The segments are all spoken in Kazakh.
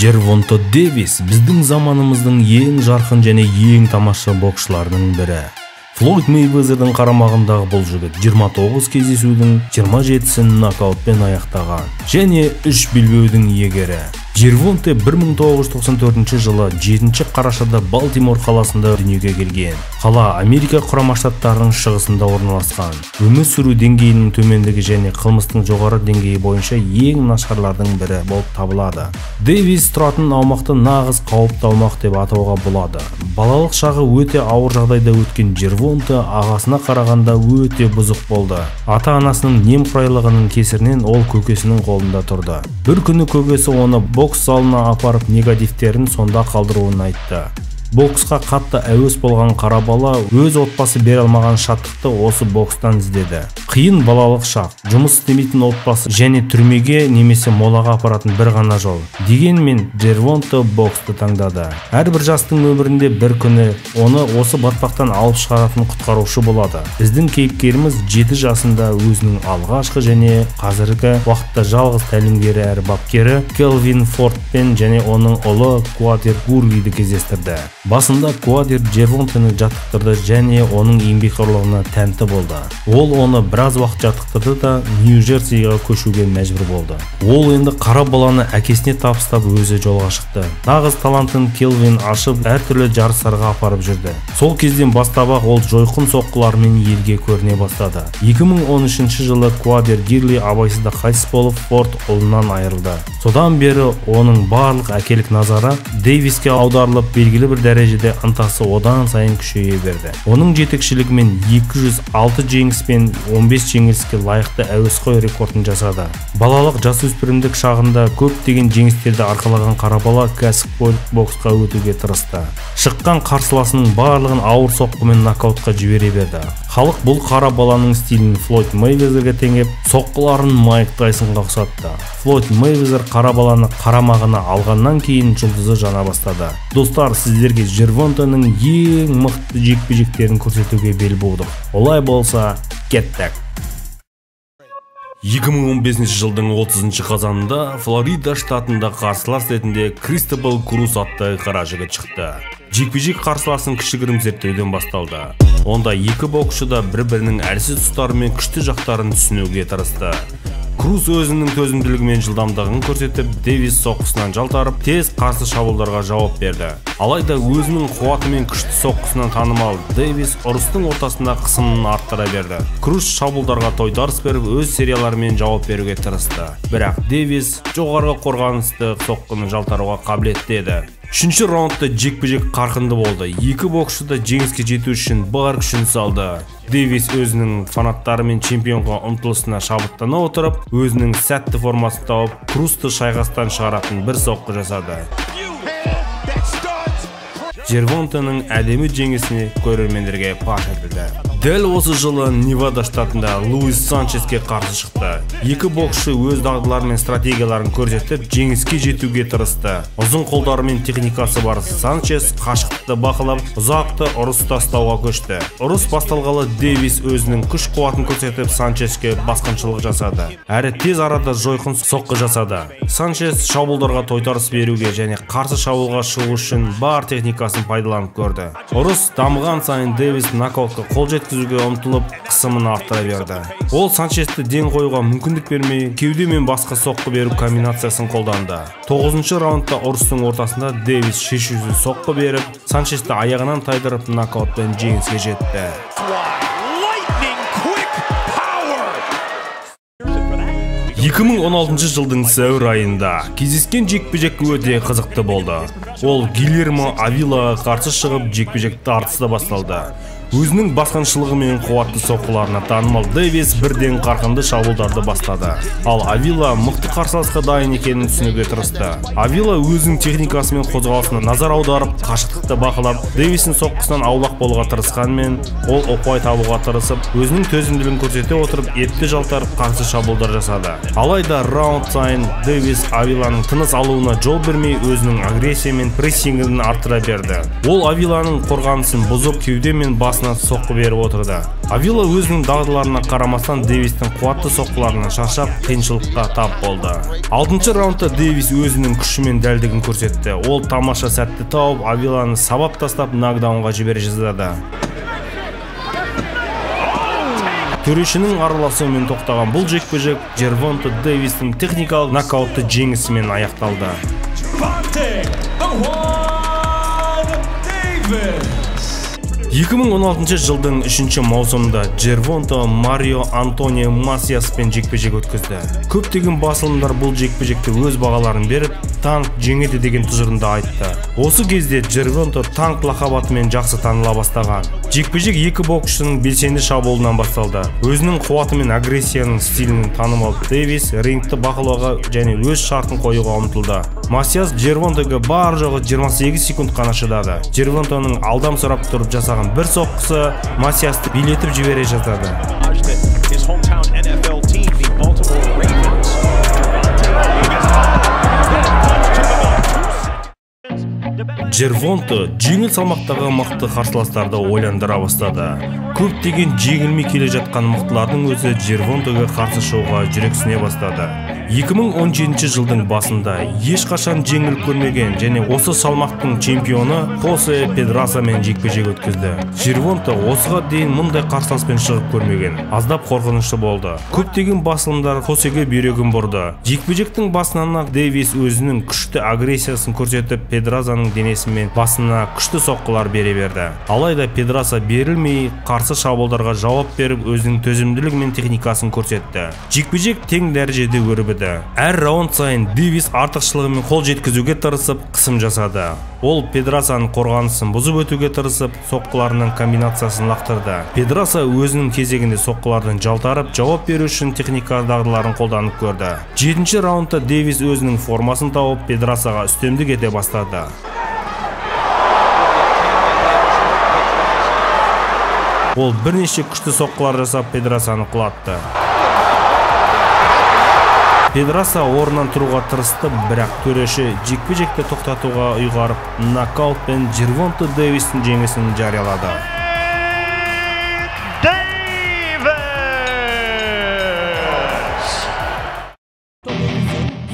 Джервонта Дэвис біздің заманымыздың ең жарқын және ең тамаша боксшыларының бірі. Флойд Мейвезердің қарамағындағы бұл жігіт 29 кездесудің 27-сін нокаутпен аяқтаған және 3 белбеудің иегері. Джервонта 1994 жылы 7 қарашада Балтимор қаласында дүниеге келген. Қала Америка Құрама Штаттарының шығысында орналасқан. Өмір сүру деңгейінің төмендігі және қылмыстың жоғары деңгейі бойынша ең нашарлардың бірі болып табылады. Дэвис тұратын аумақты нағыз қауіпті аумақ деп атауға болады. Балалық шағы өте ауыр жағдайда өткен Джервонта ағасына қарағанда өте бұзық болды. Ата-анасының немқұрайлығының кесірінен ол көкесінің қолында тұрды. Бір күні көкесі оны бокс залына апарып негативтерін сонда қалдыруын айтты. Боксқа қатты әуес болған қара бала өз отбасы бере алмаған шаттықты осы бокстан іздеді. Қиын балалық шақ, жұмыс істемейтін отбасы және түрмеге немесе молаға апаратын бір ғана жол. Дегенмен Джервонта боксты таңдады. Әрбір жастың өмірінде бір күні оны осы батпақтан алып шығаратын құтқарушы болады. Біздің кейіпкеріміз 7 жасында өзінің алғашқы және қазіргі уақытта жалғыз тәлімгері әрі бапкері Келвин Фордпен және оның ұлы Куадер Гурлиді кездестірді. Басында Куадер Джервонтаны жаттықтырды және оның еңбекқорлығына тәнті болды. Ол оны біраз уақыт жаттықтырды да Нью-Джерсиға көшуге мәжбүр болды. Ол енді қара баланы әкесіне табыстап өзі жолға шықты. Нағыз талантын Келвин ашып әртүрлі жарыстарға апарып жүрді. Сол кезден бастап-ақ ол жойқын соққылармен елге көріне бастады. 2013 жылы Куадер Гирли абайсызда қайтыс болып, Форд ұлынан айырылды. Содан бері оның барлық әкелік назары Дэвиске аударылып, белгілі бір дәрежеде ынтасы одан сайын күшейе берді. Оның жетекшілігімен 206 жеңіс пен 15 жеңіліске лайықты әуесқой рекордын жасады. Балалық жасөспірімдік шағында көптеген жеңістерді арқалаған қара бала кәсіпқой боксқа өтуге тырысты. Шыққан қарсыласының барлығын ауыр соққымен нокаутқа жібере берді. Халық бұл қара баланың стилін Флойд Мейвезерге теңеп, соққыларын Майк Тайсонға ұқсатты. Флойд Мейвезер қара баланы қарамағына алғаннан кейін жұлдызы жана бастады. Достар, сіздерге Джервонтаның ең мықты жекпе-жектерін көрсетуге бел будық. Олай болса, кеттік. 2015 жылдың 30 қазанында Флорида штатында қарсылас ретінде Кристобал Круз атты қара жігіт шықты. Жекпе-жек қарсыласын кішігірім зерттеуден басталды. Онда екі боксшы да бір-бірінің әлсіз тұстары мен күшті жақтарын түсінуге тырысты. Круз өзінің төзімділігі мен жылдамдығын көрсетіп, Дэвис соққысынан жалтарып, тез қарсы шабуылдарға жауап берді. Алайда өзінің қуаты мен күшті соққысынан танымал Дэвис ұрыстың ортасында қысымын арттыра берді. Круз шабуылдарға тойтарыс беріп, өз серияларымен жауап беруге тырысты. Бірақ Дэвис жоғарғы қорғанысты соққыны жалтаруға қабілетті еді. Үшінші раундта жекпе-жек қарқынды болды. Екі боксшы да жеңіске жету үшін бар күшін салды. Дэвис өзінің фанаттары мен чемпионға ұмтылысына шабыттана отырып, өзінің сәтті формасын тауып, Крузды шайқастан шығаратын бір соққы жасады. Джервонтаның әдемі жеңісіне көрермендерге паш етілді. Дәл осы жылы Невада штатында Луис Санческе қарсы шықты. Екі боксшы өз дағдылары мен стратегияларын көрсетіп, жеңіске жетуге тырысты. Ұзын қолдары мен техникасы бар Санчес қашықтықты бақылап, ұзақты ұрыс тастауға көшті. Ұрыс басталғалы Дэвис өзінің күш қуатын көрсетіп, Санческе басқыншылық жасады. Әрі тез арада жойқын соққы жасады. Санчес шабуылдарға тойтарыс беруге және қарсы шабуылға шығу үшін бар техникасын пайдаланып көрді. Ұрыс дамыған сайын Дэвис нокаутқа қол жеткізуге ұмтылып, қысымын арттыра берді. Ол Санчесті ден қоюға мүмкіндік бермей, кеуде мен басқа соққы беру комбинациясын қолданды. 9-шы раундта ұрыстың ортасында Дэвис шешуші соққы беріп, Санчесті аяғынан тайдырып, нокаутпен жеңіске жетті. 2016 жылдың сәуір айында кездескен жекпе-жек өте қызықты болды. Ол Гильермо Авилаға қарсы шығып, жекпе-жек тартысты басталды. Өзінің басқыншылығы мен қуатты соққыларына танымал Дэвис бірден қарқынды шабуылдарды бастады. Ал Авила мықты қарсыласқа дайын екенін түсінуге тырысты. Авила өзінің техникасы мен қозғалысына назар аударып, қашықтықты бақылап, Дэвистің соққысынан аулақ болуға тырысқанмен, ол ұпай табуға тырысып, өзінің төзімділігін көрсете отырып, епті жалтарып қарсы шабуылдар жасады. Алайда раунд сайын Дэвис Авиланың тыныс алуына жол бермей, өзінің агрессия мен прессингін арттыра берді. Ол Авиланың қорғанысын бұзып, кеуде мен бас басына соққы беріп отырды. Авила өзінің дағдыларына қарамастан Дэвистің қуатты соққыларынан шаршап, қиыншылыққа тап болды. 6-шы раундта Дэвис өзінің күші мен дәлдігін көрсетті. Ол тамаша сәтті тауып, Авиланы сабап тастап, нокдаунға жібере жаздады. Төрешінің араласуымен тоқтаған бұл жекпе-жек Джервонта Дэвистің техникалық нокаутты жеңісімен аяқталды. 2016 жылдың 3 маусымында Джервонта Марио Антонио Масиаспен жекпе-жек өткізді. Көптеген басылымдар бұл жекпе-жекте өз бағаларын беріп, танк жеңеді деген тұжырымды айтты. Осы кезде Джервонта танк лақап атымен жақсы таныла бастаған. Жекпе-жек екі боксшының белсенді шабуылынан басталды. Өзінің қуаты мен агрессияның стилін танымал Дэвис рингті бақылауға және өз шартын қоюға ұмтылды. Масиас Джервонтаға бар жоғы 28 секунд қана шыдады. Джервонтаның алдамсырап тұрып жасаған бір соққысы Масиасты билетіп жібере жаздады. Джервонта жеңіл салмақтағы мықты қарсыластарды ойландыра бастады. Көптеген жеңілмей келе жатқан мықтылардың өзі Джервонтаға қарсы шығуға жүрексіне бастады. 2017 жылдың басында ешқашан жеңіліп көрмеген және осы салмақтың чемпионы Хосе Педрасамен жекпе-жек өткізді. Джервонта осыға дейін мұндай қарсыласпен шығып көрмеген, аздап қорқынышты болды. Көптеген басылымдар Хосеге бүйрегін бұрды. Жекпе-жектің басынан-ақ Дэвис өзінің күшті агрессиясын көрсетіп, Педрасаның денесі мен басына күшті соққылар бере берді. Алайда Педраса берілмей, қарсы шабуылдарға жауап беріп, өзінің төзімділігі мен техникасын көрсетті. Жекпе-жек тең дәрежеде өрбіді. Әр раунд сайын Дэвис артықшылығымен қол жеткізуге тырысып, қысым жасады. Ол Педрасаның қорғанысын бұзып өтуге тырысып, соққыларының комбинациясын лақтырды. Педраса өзінің кезегінде соққылардан жалтарып, жауап беру үшін техника дағдыларын қолданып көрді. 7-ші раундта Дэвис өзінің формасын тауып, Педрасаға үстемдік ете бастады. Ол бірнеше күшті соққылар жасап, Педрасаны құлатты. Педраса орнынан тұруға тырысты, бірақ төреші жекпе-жекті тоқтатуға ұйғарып, нокаутпен Джервонта Дэвистің жеңісін жариялады.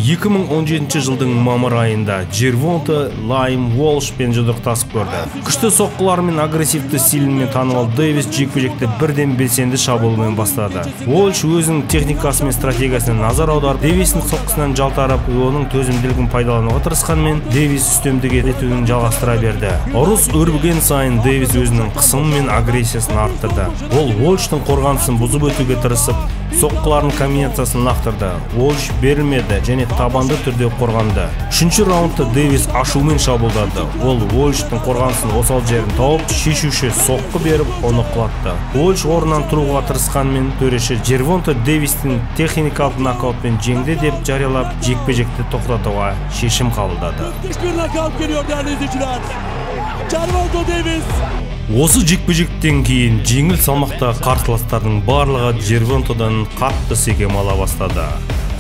2017 жылдың мамыр айында Джервонта Лайм Уолшпен жұдырықтасып көрді. Күшті соққылар мен агрессивті стилімен танымал Дэвис жекпе-жекті бірден белсенді шабуылмен бастады. Уолш өзінің техникасы мен стратегиясына назар аударып, Дэвистің соққысынан жалтарып, оның төзімділігін пайдалануға тырысқанмен, Дэвис үстемдік етуін жалғастыра берді. Ұрыс өрбіген сайын Дэвис өзінің қысымы мен агрессиясын арттырды. Ол Уолштың қорғанысын бұзып өтуге тырысып, соққылардың комбинациясын лақтырды. Уолш берілмеді және табанды түрде қорғанды. 3-ші раундта Дэвис ашумен шабуылдады. Ол Уолштың қорғанысын осал жерін тауып, шешуші соққы беріп, оны құлатты. Уолш орнынан тұруға тырысқанмен, төреші Джервонта Дэвистің техникалық нокаутпен жеңді деп жариялап, жекпе-жекті тоқтатуға шешім қабылдады. Осы жекпе-жектен кейін жеңіл салмақтағы қарсыластардың барлығы Джервонтадан қатты секем ала бастады.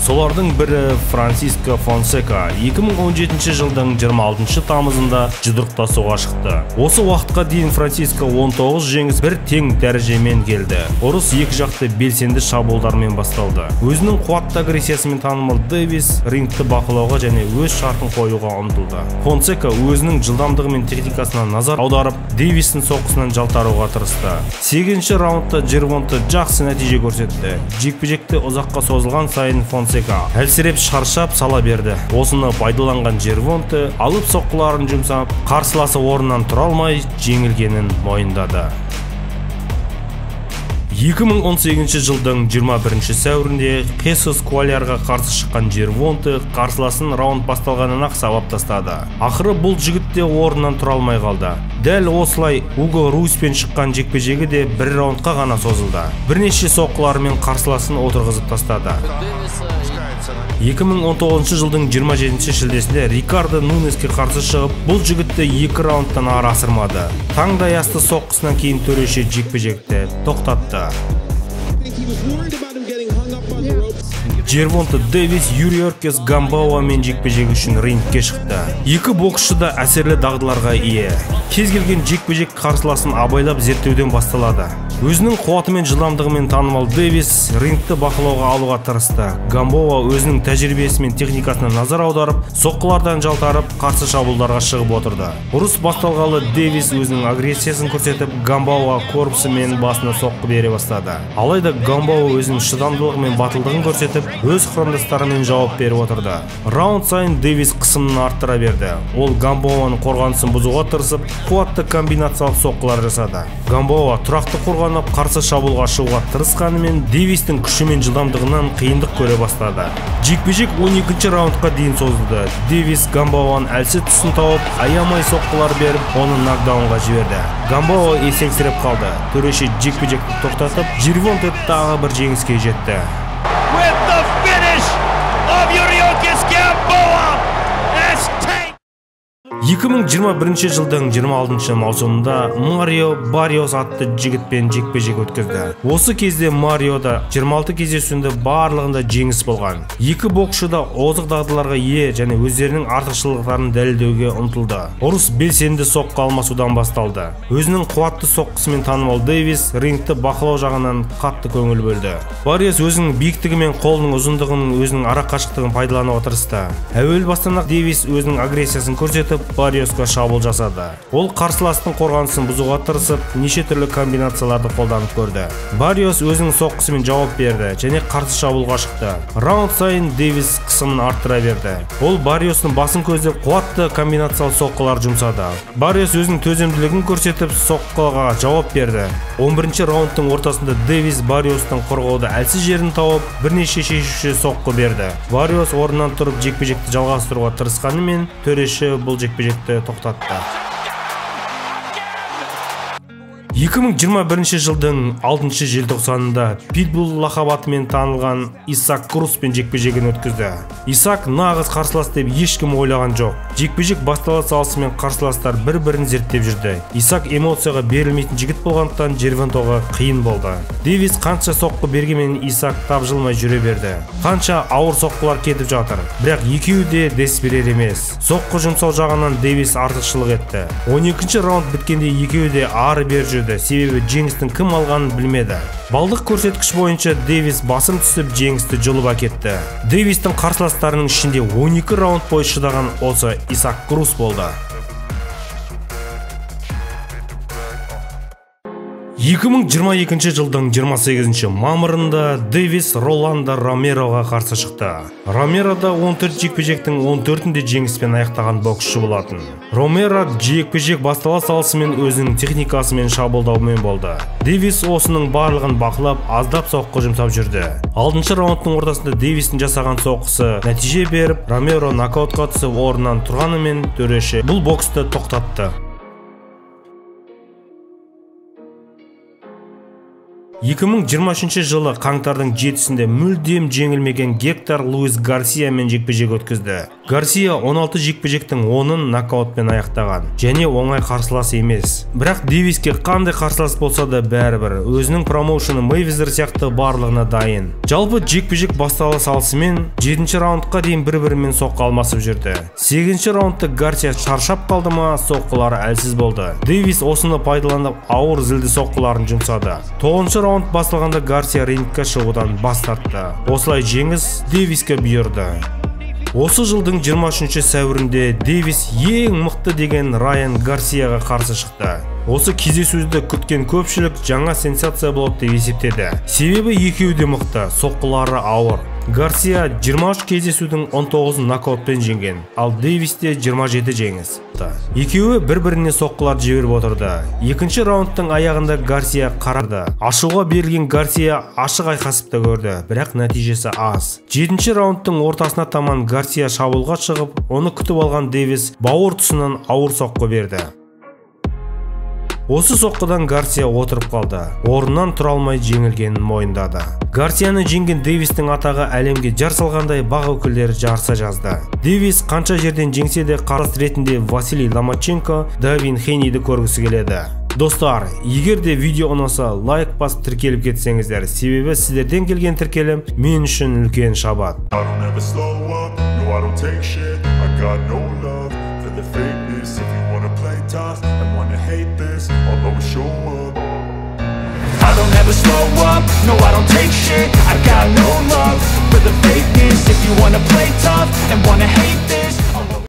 Солардың бірі Франсиско Фонсека 2017 жылдың 26 тамызында жұдырықтасуға шықты. Осы уақытқа дейін Франсиско 19 жеңіс бір тең дәрежемен келді. Ұрыс екі жақты белсенді шабуылдармен басталды. Өзінің қуатты агрессиясымен танымал Дэвис рингті бақылауға және өз шартын қоюға ұмтылды. Фонсека өзінің жылдамдығы мен техникасына назар аударып, Дэвистің соққысынан жалтаруға тырысты. 8-ші раундта Джервонта жақсы нәтиже көрсетті. Жекпе-жекті ұзаққа созылған сайын Фонсека әлсіреп шаршап сала берді. Осыны пайдаланған Джервонта алып соққыларын жұмсап, қарсыласы орнынан тұра алмай жеңілгенін мойындады. 2018 жылдың 21 сәуірінде Хесус Куальярға қарсы шыққан Джервонта қарсыласын раунд басталғаннан-ақ сабап тастады. Ақыры бұл жігіт те орнынан тұра алмай қалды. Дәл осылай Уго Руиспен шыққан жекпе-жегі де бір раундқа ғана созылды. Бірнеше соққыларымен қарсыласын отырғызып тастады. 2019 жылдың 27 шілдесінде Рикардо Нунеске қарсы шығып, бұл жігітті 2 раундтан ары асырмады. Таңдай асты соққысынан кейін төреші жекпе-жекті тоқтатты. Джервонта Дэвис Юриоркес Гамбоамен жекпе-жек үшін рингке шықты. Екі боксшы да әсерлі дағдыларға ие. Кез келген жекпе-жек қарсыласын абайлап зерттеуден басталады. Өзінің қуаты мен жылдамдығымен танымал Дэвис рингті бақылауға алуға тырысты. Гамбоа өзінің тәжірибесі мен техникасына назар аударып, соққылардан жалтарып, қарсы шабуылдарға шығып отырды. Ұрыс басталғалы Дэвис өзінің агрессиясын көрсетіп, Гамбоа корпусы мен басына соққы бере бастады. Алайда Гамбоа өзінің шыдамдылығы мен батылдығын көрсетіп, өз құрамдастарымен жауап беріп отырды. Раунд сайын Дэвис қысымын арттыра берді. Ол Гамбоаның қорғанысын бұзуға тырысып, қуатты комбинациялық соққылар жасады. Гамбоа тұрақты қорғанып, қарсы шабуылға шығуға тырысқанымен Дэвистің күші мен жылдамдығынан қиындық көре бастады. Жекпе-жек 12-ші раундқа дейін созылды. Дэвис Гамбоаның әлсіз тұсын тауып, аямай соққылар беріп, оны нокдаунға жіберді. Гамбоа есеңсіреп қалды. Төреші жекпе-жекті тоқтатып, Джервонта тағы бір жеңіске жетті. With the finish of Yuriorkis Gamboa as tank 2021 жылдың 26 маусымында Марио Барриос атты жігітпен жекпе-жек өткізді. Осы кезде Мариода 26 кездесуінде барлығында жеңіс болған. Екі боксшы да озық дағдыларға ие және өздерінің артықшылықтарын дәлелдеуге ұмтылды. Ұрыс белсенді соққы алмасудан басталды. Өзінің қуатты соққысымен танымал Дэвис рингті бақылау жағынан қатты көңіл бөлді. Барриос өзінің биіктігі мен қолының ұзындығын, өзінің ара қашықтығын пайдалануға тырысты. Әуел бастан-ақ Дэвис өзінің агрессиясын көрсетіп, Барриосқа шабуыл жасады. Ол қарсыластың қорғанысын бұзуға тырысып, неше түрлі комбинацияларды қолданып көрді. Барриос өзінің соққысымен жауап берді және қарсы шабуылға шықты. Раунд сайын Дэвис қысымын арттыра берді. Ол Барриостың басын көздеп, қуатты комбинациялы соққылар жұмсады. Барриос өзінің төзімділігін көрсетіп, соққыға жауап берді. 11-ші раундтың ортасында Дэвис Барриостың қорғауда әлсіз жерін тауып, бірнеше шешуші соққы берді. Барриос орнынан тұрып жекпе-жекті жалғастыруға тырысқанымен, төреші бұл жекпе-жекті тоқтатты. 2021 жылдың 6 желтоқсанында Питбул лақап атымен танылған Исаак Круспен жекпе-жегін өткізді. Исаак нағыз қарсылас деп ешкім ойлаған жоқ. Жекпе-жек бастала салысымен қарсыластар бір-бірін зерттеп жүрді. Исаак эмоцияға берілмейтін жігіт болғандықтан Джервонтаға қиын болды. Дэвис қанша соққы бергенмен Исаак тапжылмай жүре берді. Қанша ауыр соққылар кетіп жатыр, бірақ екеуі де дес берер емес. Соққы жұмсау жағынан Дэвис артықшылық етті. 12-ші раунд біткенде екеуі де ары бері жүрді, себебі жеңістің кім алғанын білмеді. Балдық көрсеткіш бойынша Дэвис басым түсіп, жеңісті жұлып әкетті. Дэвистің қарсыластарының ішінде 12 раунд бойы шыдаған осы Исаак Крус болды. 2022 жылдың 28 мамырында Дэвис Роландо Ромероға қарсы шықты. Ромеро да 14 жекпе-жектің 14-інде жеңіспен аяқтаған боксшы болатын. Ромеро жекпе-жек бастала салысымен өзінің техникасымен шабуылдаумен болды. Дэвис осының барлығын бақылап, аздап соққы жұмсап жүрді. 6-шы раундтың ортасында Дэвистің жасаған соққысы нәтиже беріп, Ромеро нокаутқа түсіп орнынан тұрғанымен төреші бұл боксты тоқтатты. 2023 жылы қаңтардың 7-сінде мүлдем жеңілмеген Гектор Луис Гарсиямен жекпе-жек өткізді. Гарсия 16 жекпе-жектің 10-ын нокаутпен аяқтаған және оңай қарсылас емес. Бірақ Дэвиске қандай қарсылас болса да бәрібір, өзінің промоушені Мейвезер сияқты барлығына дайын. Жалпы жекпе-жек бастала салысымен 7-ші раундқа дейін бір-бірімен соққы алмасып жүрді. 8-ші раундта Гарсия шаршап қалды ма, соққылары әлсіз болды. Дэвис осыны пайдаланып ауыр зілді соққыларын жұмсады. 9-шы раунд басталғанда Гарсия рингке шығудан бас тартты. Осылай жеңіс Дэвиске бұйырды. Осы жылдың 23 сәуірінде Дэвис ең мықты деген Райан Гарсияға қарсы шықты. Осы кездесуді күткен көпшілік жаңа сенсация болады деп есептеді. Себебі екеуі де мықты, соққылары ауыр. Гарсия 23 кездесудің 19-ын нокаутпен жеңген, ал Дэвисте 27 жеңіс. Екеуі бір-біріне соққылар жіберіп отырды. Екінші раундтың аяғында Гарсия қарады. Ашуға берілген Гарсия ашық айқасып та көрді, бірақ нәтижесі аз. 7-ші раундтың ортасына таман Гарсия шабуылға шығып, оны күтіп алған Дэвис бауыр тұсынан ауыр соққы берді. Осы соққыдан Гарсия отырып қалды. Орнынан тұра алмай жеңілгенін мойындады. Гарсияны жеңген Дэвистің атағы әлемге жар салғандай бақ өкілдері жарыса жазды. Дэвис қанша жерден жеңсе де қарсылас ретінде Василий Ломаченко, Давин Хейниді көргісі келеді. Достар, егер де видео ұнаса, лайк басып, тіркеліп кетсеңіздер, себебі сіздерден келген тіркелім мен үшін үлкен шабат. I don't ever slow up, no, I don't take shit. I got no love for the fakeness. If you wanna play tough and wanna hate this, I'll always show up. I don't ever slow up, no, I don't take shit. I got no love for the fakeness. If you wanna play tough and wanna hate